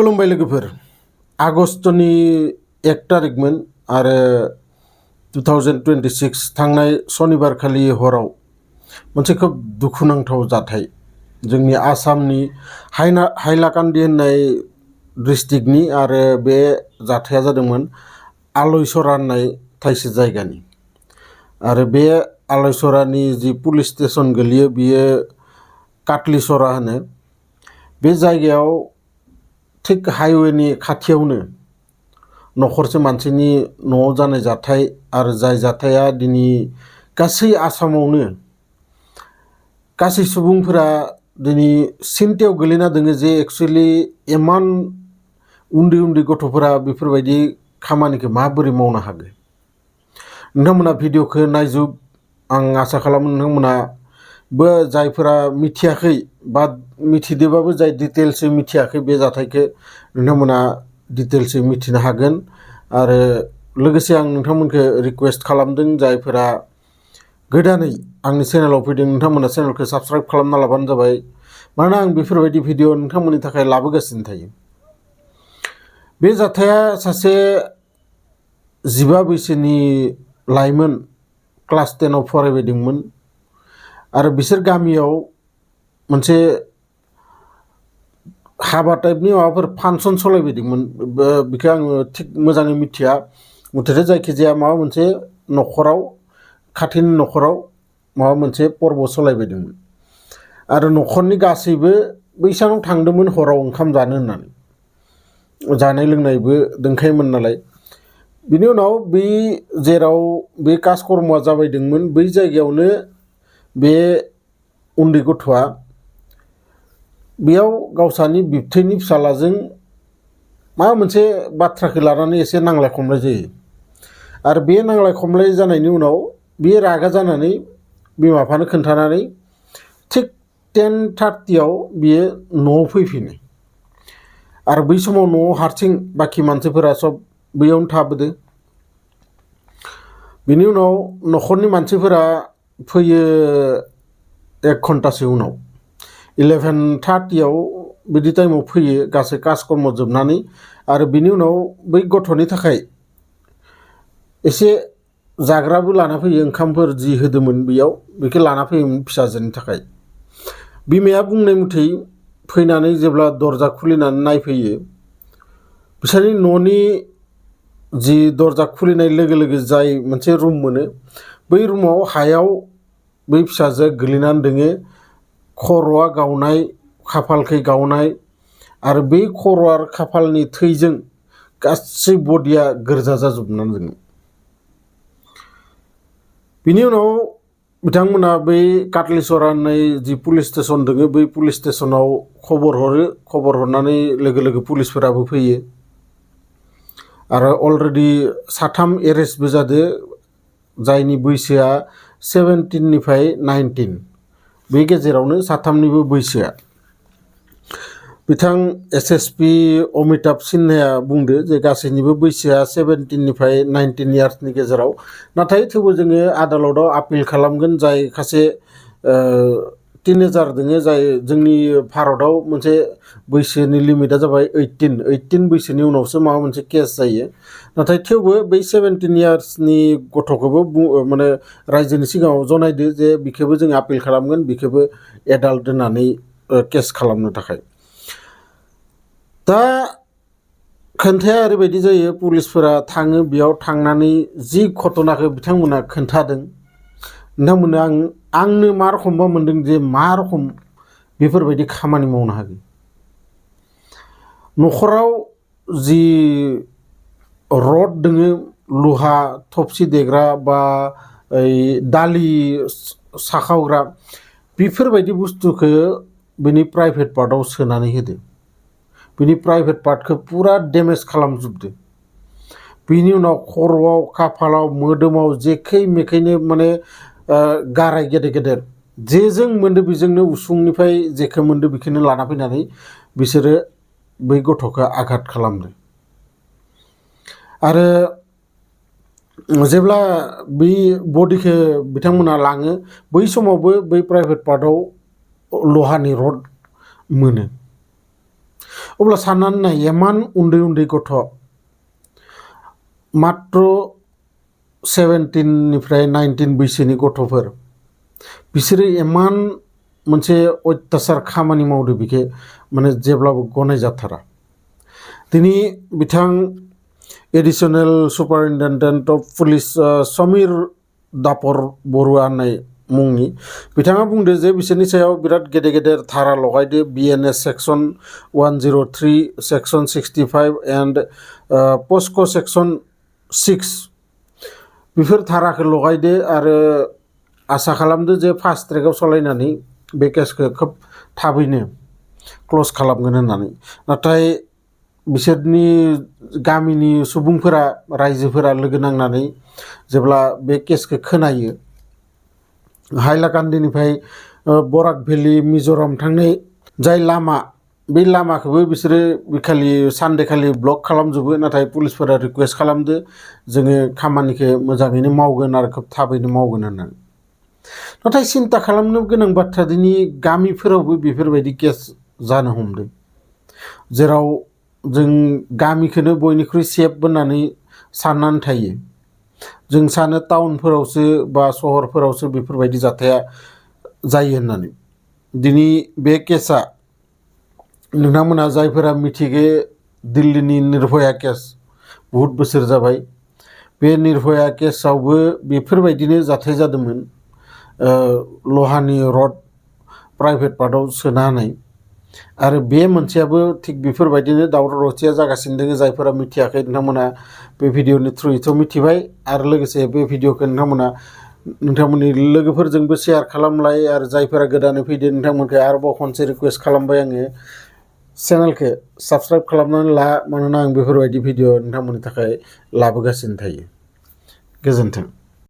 खुलुमबाय लोगोफोर आगस्तनि 1 तारिखमोन आरो 2026 थांनाय शनिबार खालि हराव मोनसे खोब दुखुनांथाव जाथाय जोंनि आसामनि हाइलाकान्दि होननाय डिस्ट्रिक्टनि आरो बे जाथाया जादोंमोन आलयसरा होननाय थाइसे जायगानि आरो बे आलयसरानि जि पुलिस स्टेशन गोलैयो बियो काटलिसरा होनो बे जायगायाव थिक हाइवेनि खाथियावनो नखरसे मानसिनि न'आव जानाय जाथाय आरो जाय जाथाया दिनै गासै आसामावनो गासै सुबुंफोरा दिनै सिन्तायाव गोलैना दोङो जे एक्चुअली इमान उन्दै उन्दै गथ'फोरा बेफोरबायदि खामानिखौ माबोरै मावनो हागोन। नोंथांमोना भिडिअखौ नायजुब आं आसा खालामो नोंथांमोनाबो जायफोरा मिथियाखै बा मिथिदोबाबो जाय डिटेल्सै मिथियाखै बे जाथायखौ नोंथांमोना डिटेल्सै मिथिनो हागोन आरो लोगोसे आं नोंथांमोनखौ रिक्वेस्ट खालामदों जायफोरा गोदानै आंनि चेनेलाव फैदों नोंथांमोना चेनेलखौ साबस्क्राइब खालामना लाबानो जाबाय मानोना आं बेफोरबायदि भिडिअ नोंथांमोननि थाखाय लाबोगासिनो थायो। बे जाथाया सासे 15 बैसोनि लाइमोन क्लास 10 फरायबायदोंमोन आरो बिसोर गामियाव मोनसे हाबा टाइपनि माबाफोर फांसन सलायबायदोंमोन बेखौ आङो थिक मोजाङै मिथिया मुथथे जायखिजाया माबा मोनसे न'खराव खाथिनि न'खराव माबा मोनसे पर्व सलायबायदोंमोन आरो न'खरनि गासैबो बैसानाव थांदोंमोन हराव ओंखाम जानो होननानै जानाय लोंनायबो दोनखायोमोन नालाय बिनि उनाव बै जेराव बे कासकर्मआ जाबायदोंमोन बै जायगायावनो बे उन्दै गथ'आ बेयाव गावसानि बिबथैनि फिसालाजों माबा मोनसे बाथ्राखौ लानानै एसे नांलाय खमलाय जायो आरो बे नांलाय खमलाय जानायनि उनाव बे रागा जानानै बिमा बिफानो खोन्थानानै थिक 10:30 बियो न'आव फैफिनो आरो बै समाव न'आव हारसिं बाखि मानसिफोरा सब बैयावनो थाबोदो। बिनि उनाव न'खरनि मानसिफोरा फैयो 1 घन्टासो उनाव 11:30 बिदि टाइमाव फैयो गासै कासकर्म जोबनानै आरो बिनि उनाव बै गथ'नि थाखाय एसे जाग्राबो लाना फैयो ओंखामफोर जि होदोंमोन बेयाव बेखौ लाना फैयोमोन फिसाजोनि थाखाय। बिमाया बुंनाय मथै फैनानै जेब्ला दरजा खुलिनानै नायफैयो बिसोरनि न'नि जि दरजा खुलिनाय लोगो लोगो जाय मोनसे रुम मोनो बै रुमाव हायाव बै फिसाजोआ गोलैनानै दोङो खर'आ गावनाय खाफालखै गावनाय आरो बै खर' आरो खाफालनि थैजों गासै बडिया गोरजा जाजोबनानै दङ। बिनि उनाव बिथांमोना बै काटलिसरा होननाय जि पुलिस स्टेशन दङ बै पुलिस स्टेशनाव खबर हरो खबर हरनानै लोगो लोगो पुलिसफोराबो फैयो आरो अलरेडि 3 एरेस्टबो जादो जायनि बैसोआ 17 निफ्राय 19 बे गेजेरावनो 3निबो बैसोआ। बिथां SSP अमिताभ सिन्हाया बुंदो जे गासैनिबो बैसोआ 17 निफ्राय 19 इयार्सनि गेजेराव नाथाय थेवबो जोङो आदालताव आपिल खालामगोन जाय खासे टिनेजार दोङो जाय जोंनि भारताव मोनसे बैसोनि लिमिटआ जाबाय 18 बैसोनि उनावसो माबा मोनसे केस जायो नाथाय थेवबो बै 17 इयार्सनि गथ'खौबो माने रायजोनि सिगाङाव जनायदो जे बिखौबो जों आपिल खालामगोन बिखौबो एडाल्ट दोननानै केस खालामनो थाखाय। दा खोन्थाया ओरैबायदि जायो पुलिसफोरा थाङो बेयाव थांनानै जि घटनाखौ बिथांमोना खोन्थादों नोंथांमोना आंनो मा रखमबा मोनदों जे मा रखम बेफोरबायदि खामानि मावनो हागोन। न'खराव जि रड दोङो लहा थबसि देग्रा बा दालि साखावग्रा बेफोरबायदि बुस्थुखौ बिनि प्राइभेट पार्टआव सोनानै होदो बिनि प्राइभेट पार्टखौ पुरा डेमेज खालामजोबदो बिनि उनाव खर'आव खाफालाव मोदोमाव जेखै मेखैनो माने गाराय गेदेर गेदेर जेजों मोन्दो बेजोंनो उसुंनिफ्राय जेखौ मोन्दो बेखौनो लाना फैनानै बिसोरो बै गथ'खौ आघात खालामदो आरो जेब्ला बै बडिखौ बिथांमोना लाङो बै समावबो बै प्राइभेट पार्टआव लहानि रड मोनो अब्ला साननानै नाय इमान उन्दै उन्दै गथ' मात्र 17निफ्राय 19 बैसोनि गथ'फोर बिसोरो इमान मोनसे अत्याचार खामानि मावदो बेखौ माने जेब्लाबो गनायजाथारा। दिनै बिथां additional superintendent of police Samir दापर बरुवा होननाय मुंनि बिथाङा बुंदो जे बिसोरनि सायाव बिराद गेदेर गेदेर धारा लगायदो BNS section 103 section 65 and POCSO' section 6 बेफोर धाराखौ लगायदो आरो आसा खालामदो जे फास्ट ट्रेकआव सालायनानै बे केसखौ खोब थाबैनो क्ल'ज खालामगोन होननानै। नाथाय बिसोरनि गामिनि सुबुंफोरा रायजोफोरा लोगो नांनानै जेब्ला बे केसखौ खोनायो हाइलाकान्दिनिफ्राय बराक भेलि मिज'राम थांनाय जाय लामा बे लामाखौबो बिसोरो बेखालि सानडे खालि ब्लक खालामजोबो। नाथाय पुलिसफोरा रिक्वेस्ट खालामदो जोङो खामानिखौ मोजाङैनो मावगोन आरो खोब थाबैनो मावगोन होननानै। नाथाय सिन्ता खालामनो गोनां बाथ्रा दिनै गामिफोरावबो बेफोरबायदि केस जानो हमदों जेराव जों गामिखौनो बयनिख्रुइ सेफ होननानै साननानै थायो। जों सानो टाउनफोरावसो बा सहरफोरावसो बेफोरबायदि जाथाया जायो होननानै। दिनै बे केसा नोंथांमोना जायफोरा मिथिगो दिल्लीनि निर्भया केस बहुत बोसोर जाबाय बे निर्भया केसआवबो बेफोरबायदिनो जाथाय जादोंमोन। लहानि रड प्राइभेट पार्टआव सोना होनाय आरो बे मोनसेयाबो थिग बेफोरबायदिनो दावराव दावसिया जागासिनो दङ। जायफोरा मिथियाखै नोंथांमोना बे भिडिअनि थ्रुयैथ' मिथिबाय आरो लोगोसे बे भिडिअखौ नोंथांमोना नोंथांमोननि लोगोफोरजोंबो शेयार खालामलाय आरो जायफोरा गोदानै फैदो नोंथांमोनखौ आरोबाव खनसे रिक्वेस्ट खालामबाय आङो चेनेलखौ साबस्क्राइब खालामनानै ला। मानोना आं बेफोरबायदि भिडिअ नोंथांमोननि थाखाय लाबोगासिनो थायो। गोजोन्थों।